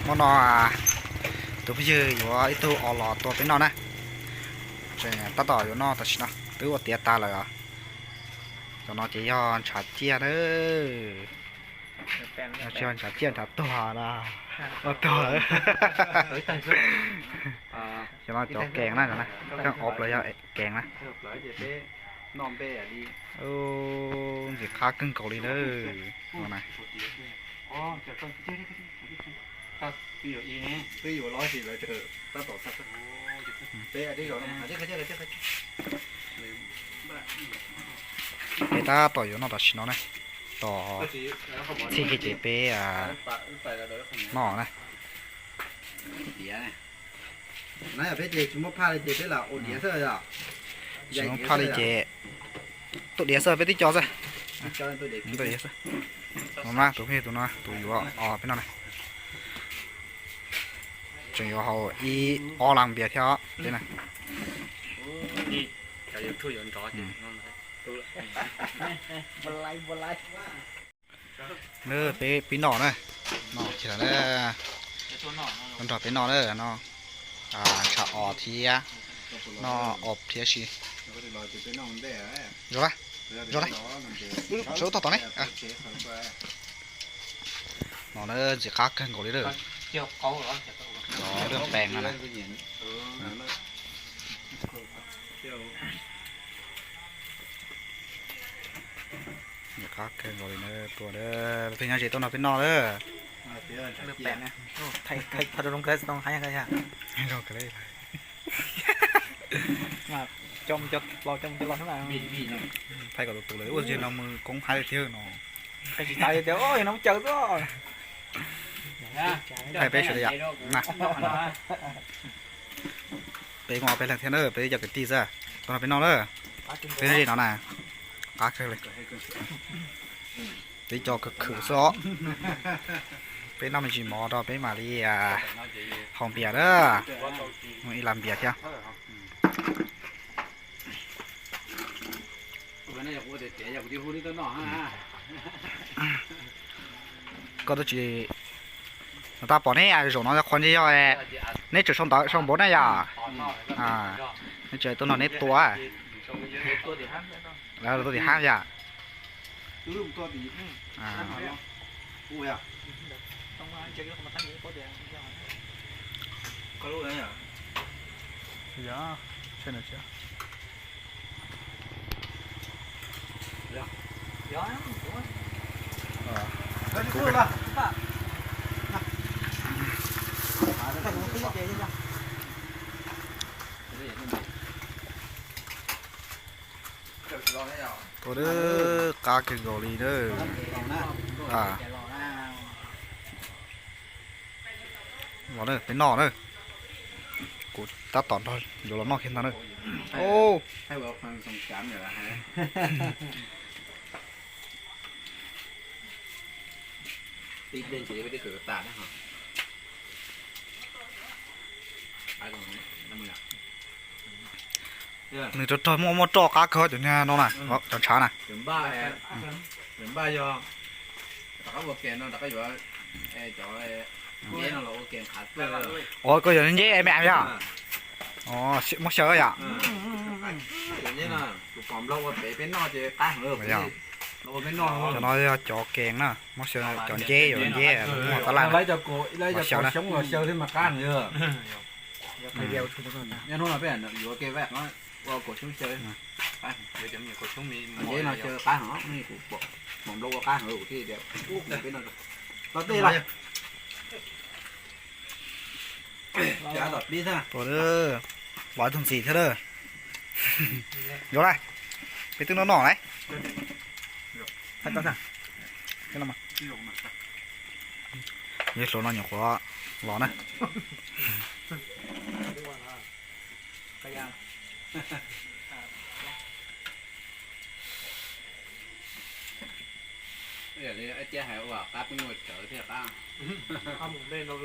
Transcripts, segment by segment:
Hmo no tus phooj ywg yuav ib tug os los tua peb noj na. Tseem tab tom yuav noj tam sim no, twb ua tiav tas lawm os. Cov no ces yog ntshav ciaj na. Tsis yog ntshav ciaj, ntshav tuag no. Ua tuag. Cov no cov kees na, cov no ob plaws yog kees na. Ntxim qab kawg nkaus li na. Peb tab tom yuav noj tam sim no na. Tos txhij kiag ces peb noj na. Peb ces tsis muaj phaj li ces peb lam ua diav xwb. Tsis muaj phaj li ces tuaj diav xwb, peb tib co xwb. Tuaj diav xwb. No na, tus phooj ywg tus no tus yuav os peb noj na. Tseem yuav haus ib ob las npias thiab os peb na. Peb pib noj na. Noj kiag lawm na. Nrog peb noj na no. Ntshav os thiab, noj os thiab si. Zoo lawm, zoo lawm. Sawv daws tog tom ne. No na, ntxim qab kawg nkaus li lawm. Cov lub pees no na. Ntxim qab kawg nkaus li na, tua na. Tus nyob ze tuaj nrog peb noj na. Thaij kom tus tus lawv ua zig no mus koob haib li thiab no. Thaij peb sawv daws yom. Peb muaj ob peb leeg thiab na, peb cov kwv tij xwb. Tuaj nrog peb noj na. Peb noj ze no na. Qab kawg li. Peb cov khwv khwv xwb os. Peb noj me ntsis mov rau peb mam li haus npias na. Muaj ib las npias thiab. Koj twb tsis tab pom neb zaum no qhua ntsej yog neb tseem sau ntawv sau npaum na yom. Neb tseem tuaj nrog neb tua. Lawv tua tim hab yom. Tua qab kawg nkaus li na. Los na, peb noj na. Kuv tab tom nrog yuav los noj kiag ntag na. Nws rog rog muaj muaj roj qab kawg cov no na, cov ntshav na. Ua koj yog nceb me yog. Muab xyaw yom. Cov no yog cov kees na, muab xyaw cov nceb, yuav nceb muag tab laj. Muab xyaw na. Nceb no xyaw qab heev, kuv pom nplooj ua qab heev kuv thiaj tias ub kuv peb no tau tej lawm. Ua lawv tug ntxim thiab lawm. Yuav lawm, peb twb noj noj lawm. Yog hluas no nyuam qhuav los na. Ib tiab hais ua qab peb muaj tsawv thiaj qab. Ua hauv nplej ntau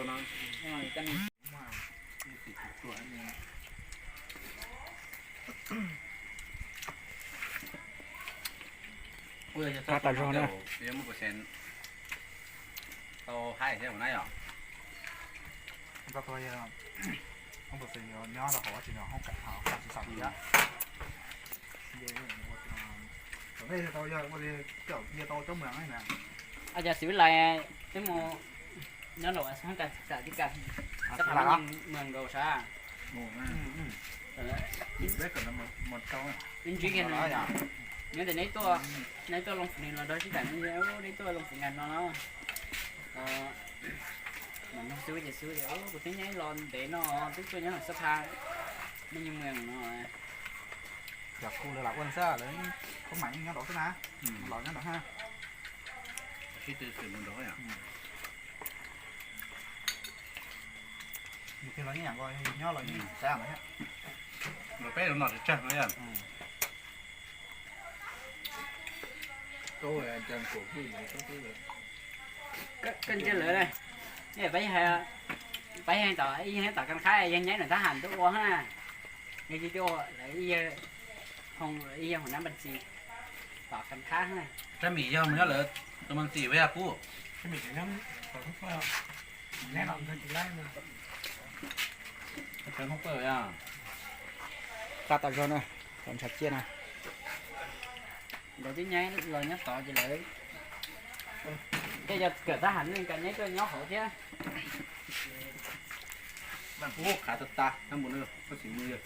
no. Qab tas zog na. Tau hais thiab na yom. Nyob rau hauv tsis nyob hauv qab tsis xam thiab. Tau yog ua li cov yog tau cov mws na. Cas xwb lais twb mus nyob rau xab kas tib kas, xab phas mws nkaus sab. Ib ntsib kiag nws, nyob tias neb tuaj, neb tuaj Looj Fwm Nws los nrog sib tham, neb tuaj Looj Fwm Nws no los mas nug xwb ces xwb tias kuv twb nyob los ntev no, twb tuaj nyob hauv xab phas mej nyuj mws no. Cov kuj lawv lam ua xwb, lawv khaub maim nyob nraud xwb na, los nyob nraud ha. Sib tw xwm mus nraud. Yus kiag los yeej yam nkaus, yus nyob los yeej xav ntawd thiab. Los peb los no tsawg tsawg no yog. Koj ntsia lawv, peb yeej tom, ib yeej tom Kab Khab, yeej nyob tom Kab Khab tuaj ua na. Yog tsis tuaj ua lawv ib yawg, ib yawg hauv nab npas txis tom Kab Khab na. Rab Mim yog mus nyob lawv tus npas txis ua yog pub. Qab tas zog na, tom ntshav ciaj na. Nkawd twb nyob los nyob tod ces lawv tej yog kawm tab ham ne, nkawd nyob tuaj nyob hauv thiab. Ub, qhav tas tas, tab npaum no, koj sim mus yog.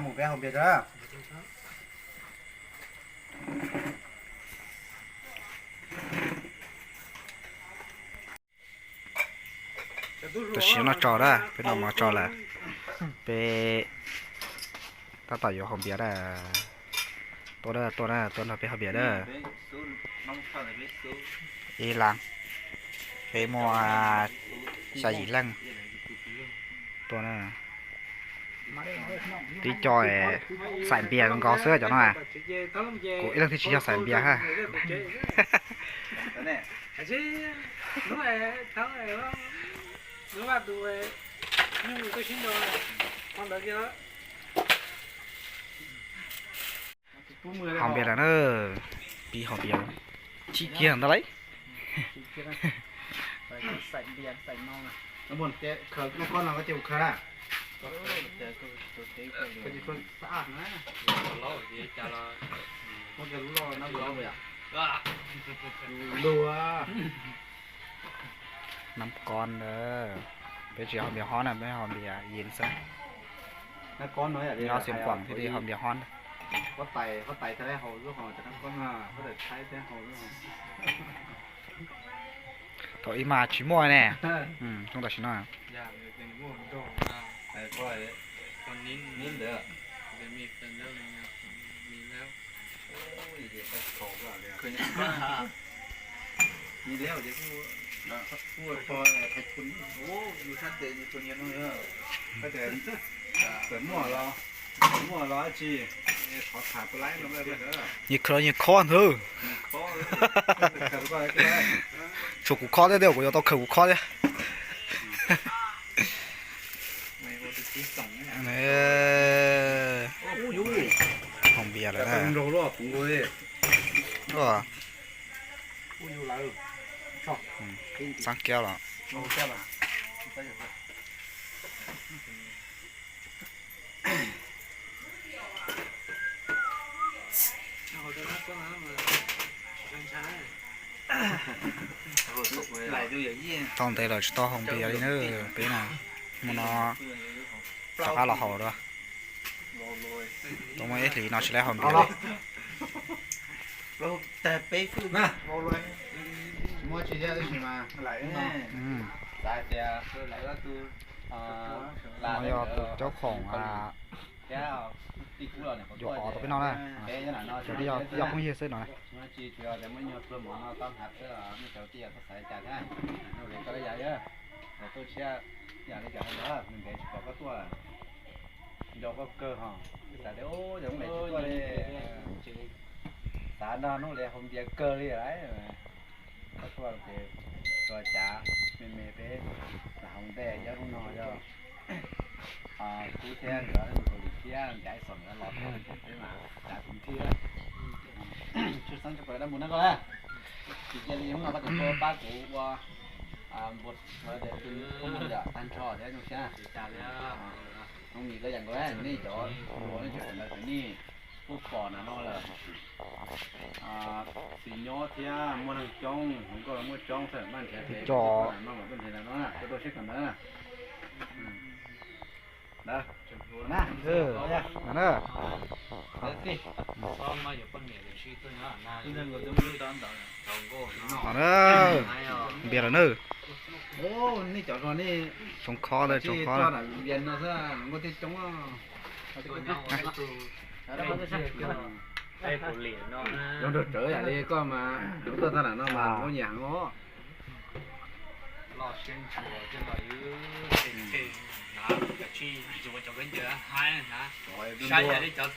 Mus peb hauv npias rau. Tam sim no tso na, peb no mov tso lawm, peb tab tom yuav hauv npias na. Tuaj na, tuaj na, tuaj nrog peb hauv npias na. Ib lab, peb muaj xya yim leej tuaj na. Tib co xaim npias nkaus xwb cov no. Kuv ib leeg thiaj tsis yog xaim npias ha. Hauv npias lawm na, pib hauv npias, chim kiag ntag lauj. Nab kob ntawd, peb tsis hauv npias hob na, peb hauv npias yees xwb. Nyob Xeev Khuam thiaj li hauv npias hob ntag. Thaum ub mas tsis muaj ne, zoo tam sim no. Nyias khaws nyias khob ntag. Tshuav kuv khob thiab, kuv yuav tau khaws kuv khob thiab. Hauv npias lawm na. Xab kiab los. Tau ntev lawm tsis tau hauv npias li na peb na. Hmo no rov qab los hauv dua. Tau muaj ib hlis no tsis lawv hauv npias li. No yog tus caub khoom yuav ov rau peb no na. Cov phooj ywg xwb no. Nco koj kawg ho, xav tias yog hnub no tsis tuaj li, xav nrog hnub no hauv npias kawg li lawm. Koj tuaj ces Cav me me peb lam hauv ntej, yog hnub no yog kub thiab nkawd mus Kaus Lim thiab Nchaiv Xom nkawd los tau ces peb mam cav kuv thiab. Tshwj xeeb tshaj plaws dab npua nab koj na. Tsis cia li hnub no koj tseem tuaj pab kuv ua npua ua tes twg ua mus yom, tag nrho thiab zoo siab. Hnub no koj yam nkaus, nej cov hluas nej tseem sawv ntawd ces nej kuj pom na no lawm. Txiv nyob thiab muaj neeg coob, hluas nkauj los muaj coob, txawm maj nrhiav pem no mas tuaj nrhiav ntawm no na, tuaj tuaj siab kawm ntawv na. Ntawd na. Npias lawm na. Nej cov hluas nej tsoom khob ntawd, tsoom khob na, nkauj thiab coob. Zoo nraug tsawv yam li koj mas, tuaj tag nram no mas nkauj nyiam heev os. Loj siab ntshua thiab los yus, cov khaub ncaws haib na, saib yam li cov